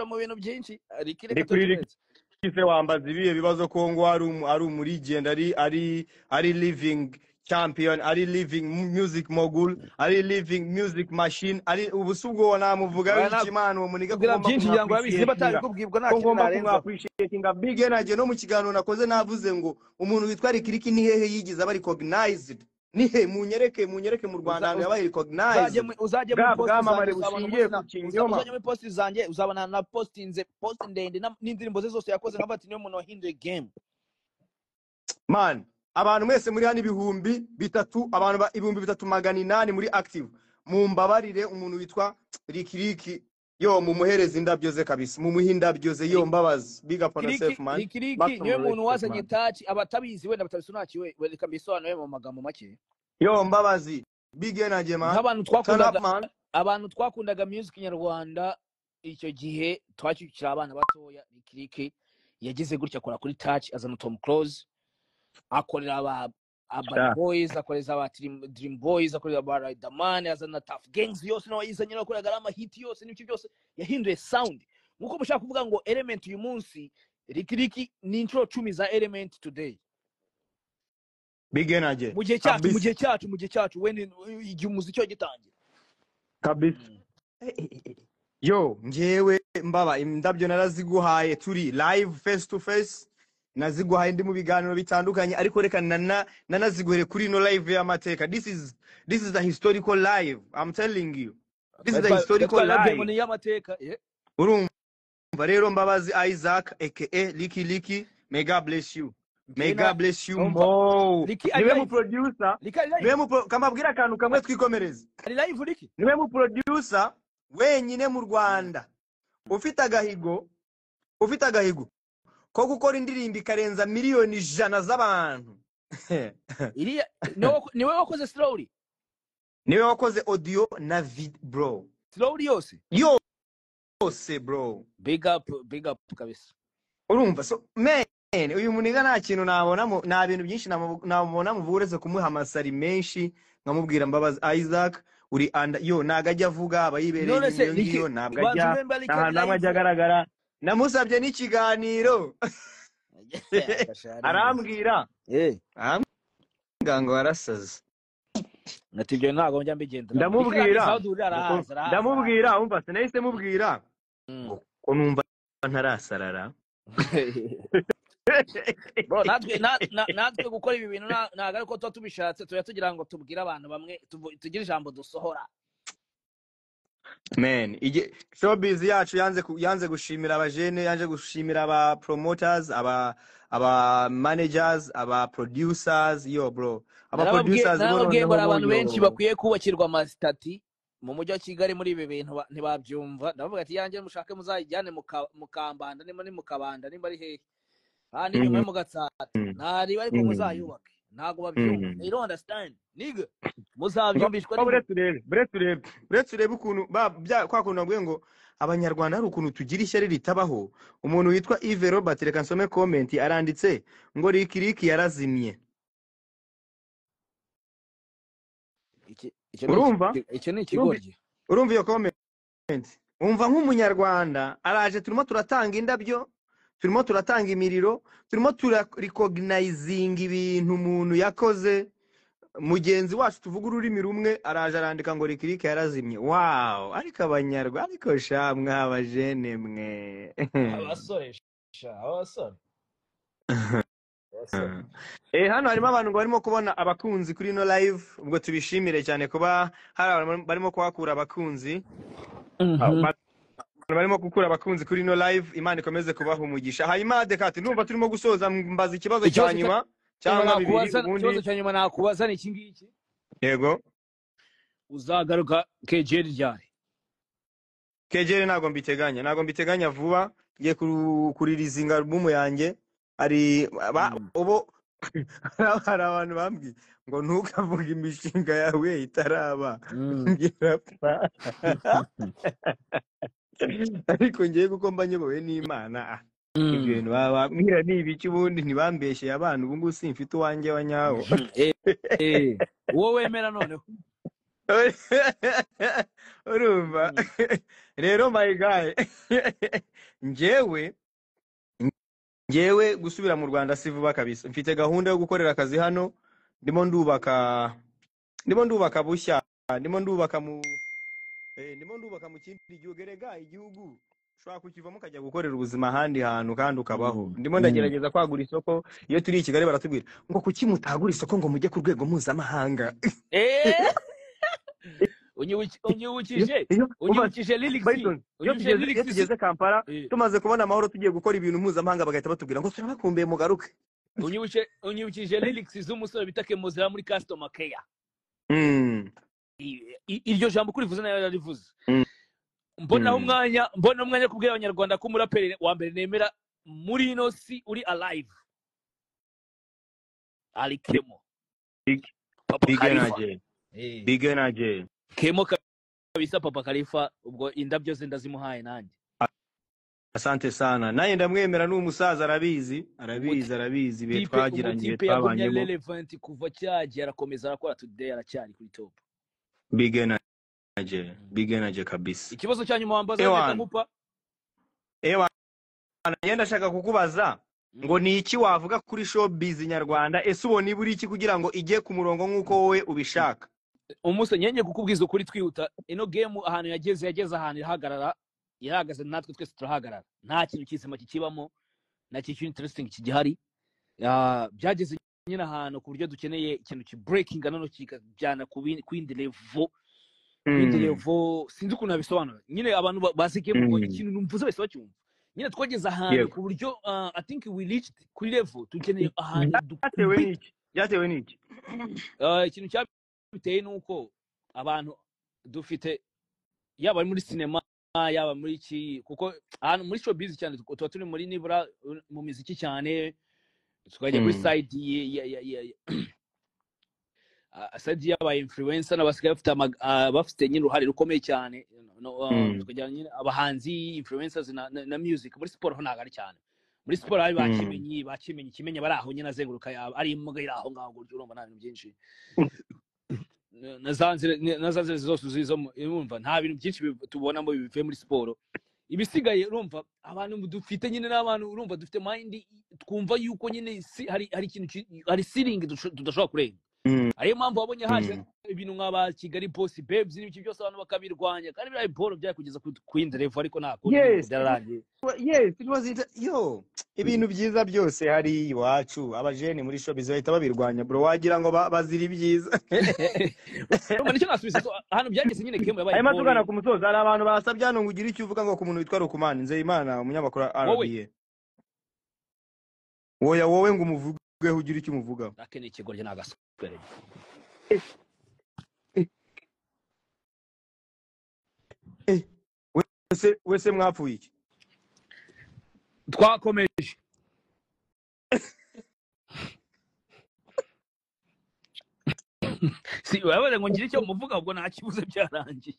Mu bintu byinshi, Ricky, Ndi reka kuri tube turetse. Ricky se wambaza ibihe bibazo ko ngo ari umu legend, ari living champion, ari living music mogul, ari living music machine, ari ubu si ubwo namuvuga Oya, w'iki Imana uwo muniga ko kubwira ngomba byinshi ngira ngo urabizi, niba kumwappreciatinga, atabikubwirwa nta ko kintu ngomba narenzaho. kumwappreciatinga. Big Energy, no mu kiganiro nakoze navuze ngo umuntu witwa Lick Lick ni hehe yigize aba recognized? Ni he? Munyereke, munyereke mu Rwanda ahantu yabaye Uzajye recognized. Uzajye muri Bwa post zanjye bwamamare uzabona bushingiye umunsi ku kinyoma. Uzajya muri post zanjye uzabona na postinze post ndende n'indirimbo ze zose yakoze, nkavuga ati niyo muntu wahinduye game. Man, abantu mwese muri hano 3000, abantu 3800 muri active, mumbabarire, umuntu witwa Lick Lick, yo, mumuhereze indabyo ze kabisa, mumuhe indabyo ze. Yo Mbabazi, big up on yourself, Lick man. Lick Lick Maximum niwe muntu respect, wazanye man. touch. Abatabizi wenda batabisobanukiwe, reka mbisobanure mu magambo make. Yo Mbabazi, big energy, man. Nk'abantu Turn up, twakundaga, man. abantu twakundaga music nyarwanda icyo gihe twakikira abana batoya, Lick Lick yagize gutya akora kuri touch, azana Tom Close, akorera aba Urban Boys, akoreza aba Dream Boys, akorera aba Riderman, azana Tuff Gangs yose nawe yizanye, akoreraga ari amahiti yose n'ibiki byose. Yahinduye sound. Nkuko mushaka kuvuga ngo Element uyu munsi, Lick Lick ni inshuro 10 za Element today. Big energy. Mu gihe cyacu, mu Kabisa. gihe cyacu when igihe umuziki wagitangira. Kabisa. Yo, njyewe mbaba indabyo naraziguhaye turi live, face to face, naziguhaye ndi mu biganiro bitandukanye, ariko reka nanaziguhere kuri ino live y'amateka. This is the historical live, I'm telling you, this is the historical Twarabwiye ngo live. ni iy'amateka. Urumva rero, Mbabazi Isaac aka Licky Licky, may God bless you, may Njyewe God bless you umva, more. Licky ari Niwe mu live. producer, Licky ari live. niwe mu kamabwira akantu kamwe twikomereze. Ari live Licky. Niwe mu producer wenyine mu Rwanda ufite agahigo ko gukora indirimbo ikarenza miliyoni 100 z'abantu. Iriya niwe wakoze Slowly. Niwe wakoze audio na vid, bro. Slowly yose. Yose, bro. Big up, big up kabisa. Urumva, so man, uyu muniga nta kintu nabona nta bintu byinshi namubona muvuga uretse kumuha amasari menshi, nkamubwira Mbabazi Isaac uri anda yo. Ntago ajya avuga, aba yibereye None inyuma se iyo Licky, ngiyo, ntabwo banza ajya urebe Licky nta ari hantu hamwe ajya live. agaragara. Namusabye n'ikiganiro, arambwira arambwira ngo warasaze. Ati ibyo ntabwo njya mbigenderamo. Licky Ndamubwira arabizi aho duhurira, arahazi, arahazi. ndamubwira, umva, sinahise mubwira ngo ko numva ntarasarara. Bro, natwe natwe gukora ibi bintu ntabwo ariko tuba tubishatse, tuba tugira ngo tubwire abantu bamwe, tugire ijambo dusohora. Man, showbiz yacu yanze gushimira abajene, yanze gushimira aba promoters, aba managers, aba producers. Yo bro, aba Narababwiye, producers bo narababwiye ngo noneho hari bo abantu benshi yo bakwiye kubakirwa amasitati mu mujyi wa Kigali muri ibi bintu ntibabyumva. Ndavuga ati yanjye mushake muzayijyane mu Kambanda, nimba ni mu Kabanda, nimba ari hehe handi inyuma yo mu Gatsata, ntariba, ariko muzayubake. Ntabwo babyumva. They don't understand, nigga. Muzabyumvishwa Ngo n'inkuba. Buretse urebe ukuntu kwa kuntu nabwiye ngo Abanyarwanda hari ukuntu tugira ishyari ritabaho. Umuntu witwa Yves Robert, reka nsome comment, aranditse ngo Lick Lick yarazimye. Icyo ni Urumva? Icyo ni Urumva? ikigoryi. Urumva iyo comment? Umva, nk'Umunyarwanda araje, turimo turatanga indabyo, turimo turatanga imiriro, turimo turarecognizinga ibintu umuntu yakoze, mugenzi wacu tuvuga ururimi rumwe, araje arandika ngo Lick Lick yarazimye. Wow! Ariko Abanyarwanda, ariko sha mwabajene mwe. Abasore sha, abasore, abasore. Hano harimo abantu ngo barimo kubona abakunzi kuri ino live, ubwo tubishimire cyane kuba hari abantu barimo kuhakura abakunzi. Abantu barimo gukura abakunzi kuri ino live, Imana ikomeze kubaha umugisha. Hanyuma Dekati, ndumva turimo gusoza, mbaza ikibazo cya Ikibazo cya nyuma nyuma cyangwa bibiri nakubaza, ubundi. Ikibazo cya nyuma nakubaza ni iki ngiki: Yego. Uzagaruka KGL ryari? KGL ntabwo mbiteganya vuba. Ngiye kuririzinga album yanjye ari ubu hari abantu bambwiye ngo ntukavuge imishinga yawe itaraba. Mbwira pa. Ariko ngiye kuko mba nyobowe n'Imana, ibyo bintu baba bambwira ni ibiki? Ubundi ntibambeshyeye abana, ubu ngubu simfite uwanjye wa nyawo. Uwo wemera noneho. Urumva rero, my guy. Njyewe gusubira mu Rwanda si vuba kabisa. Mfite gahunda yo gukorera akazi hano, ndimo ndubaka bushya, ndimo ndubaka mu kindi gihugu. Erega igihugu ushobora kukivamo ukajya gukorera ubuzima ahandi hantu kandi ukabaho. Ndimo ndagerageza kwagura isoko. Iyo turi i Kigali baratubwira ngo kuki mutagura isoko ngo mujye ku rwego mpuzamahanga. Unyibukije lyrics. Iyo tugeze Kampala tumaze kubona amahoro tugiye gukora ibintu mpuzamahanga bagahita batubwira ngo turabakumbuye mugaruke. Unyibukije lyrics z'umusore bita Kemozera muri Customer Care. Iryo jambo kurivuze nayo yarivuze. Mbonaho umwanya kubwira abanyarwanda ko umuraperi wa mbere nemera muri ino si uri alive ari Kemo. Papa Khalifa. Big energy. Kemo kabisa, Papa Khalifa, ubwo indabyo ze ndazimuhaye nanjye. Asante sana. Naye ndamwemera n'umusaza arabizi, arabizi bihe twagiranye twabanyemo. Relevant kuva cyagiye arakomeza arakora today aracyari kuri top. Big energy, big energy kabisa. Ikibazo cyanyu mwambaza reka nkupa. Ewa, ngenda shaka kukubaza ngo ni iki wavuga kuri showbiz nyarwanda, ese ubona iburi iki kugira ngo ijye ku murongo nkuko wowe ubishaka? Umunsi nyenye kukubwiza ukuri twihuta, ino game ahantu yageze ahantu irahagarara, irahagaze natwe twese turahagarara. Nta kintu kizima kikibamo, nta kintu interesting kigihari. Byageze nyine ahantu ku buryo dukeneye ikintu ki breaking nano kikajyana ku yindi level. Yindi level sinzi ukuntu nabisobanura. Nyine abantu bazi game ngo ikintu numvuze bese bacyumva. Nyine twageze ahantu ku buryo I think we reached kuri level dukeneye ahantu. Byatewe n'iki? Ikintu cyabiteye nuko abantu dufite yaba ari muri cinema yaba muri iki, kuko ahantu muri showbiz cyane tuba turi muri nibura mu miziki cyane, tukajya kuri side side y'aba influencer n'abasigaye bafite nyine uruhare rukomeye cyane, tukajya nyine abahanzi influencers na music. Muri siporo ho ntabwo ari cyane. Muri siporo hari bakimenyi kimenya bari aho nyine azenguruka ari imbwa iri aho ngaho gutyo, urumva nta bintu byinshi na za nzira zose uzizo, urumva nta bintu byinshi tubonamo bivuye muri siporo. Ibisigaye urumva abantu dufite nyine n'abantu urumva dufite mind twumva yuko nyine hari ikintu hari ceiling tudashobora kurenga. Ariyo mpamvu wabonye haje ibintu nk'aba Kigali Boss Babes n'ibiki byose abantu bakabirwanya, kandi biriya boro byari kugeza ku yindi level, ariko nta kundi byararangiye. Yes, it was it. Yo, ibintu byiza byose hari iwacu abajene muri showbiz bahita babirwanya bro, wagira ngo bazira ibyiza. Urumva nicyo nasubiza. So ahantu byageze nyine game yabaye. Hanyuma tugana ku musozo, hari abantu basabye hano ngo ugire icyo uvuga ngo ku muntu witwa Rukumani Nzeyimana umunyamakuru RBA. Woya wowe ngo umuvugeho ugire icyo umuvugaho. Ake ni ikigoryi n'agaswere. Wese mwapfuye iki? Twakomeje. Si wewe ngo ngire icyo muvuga ubwo nta kibuze byarangiye.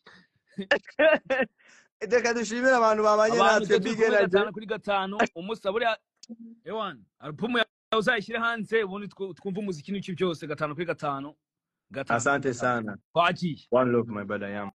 Reka dushimire abantu babanye natwe Big Energy 5 kuri 5. Umusa buriya ewan album yawe uzayishyire hanze ubundi twumva umuziki n'iki byose 5 kuri 5. Asante sana. Twagiye. One love my brother.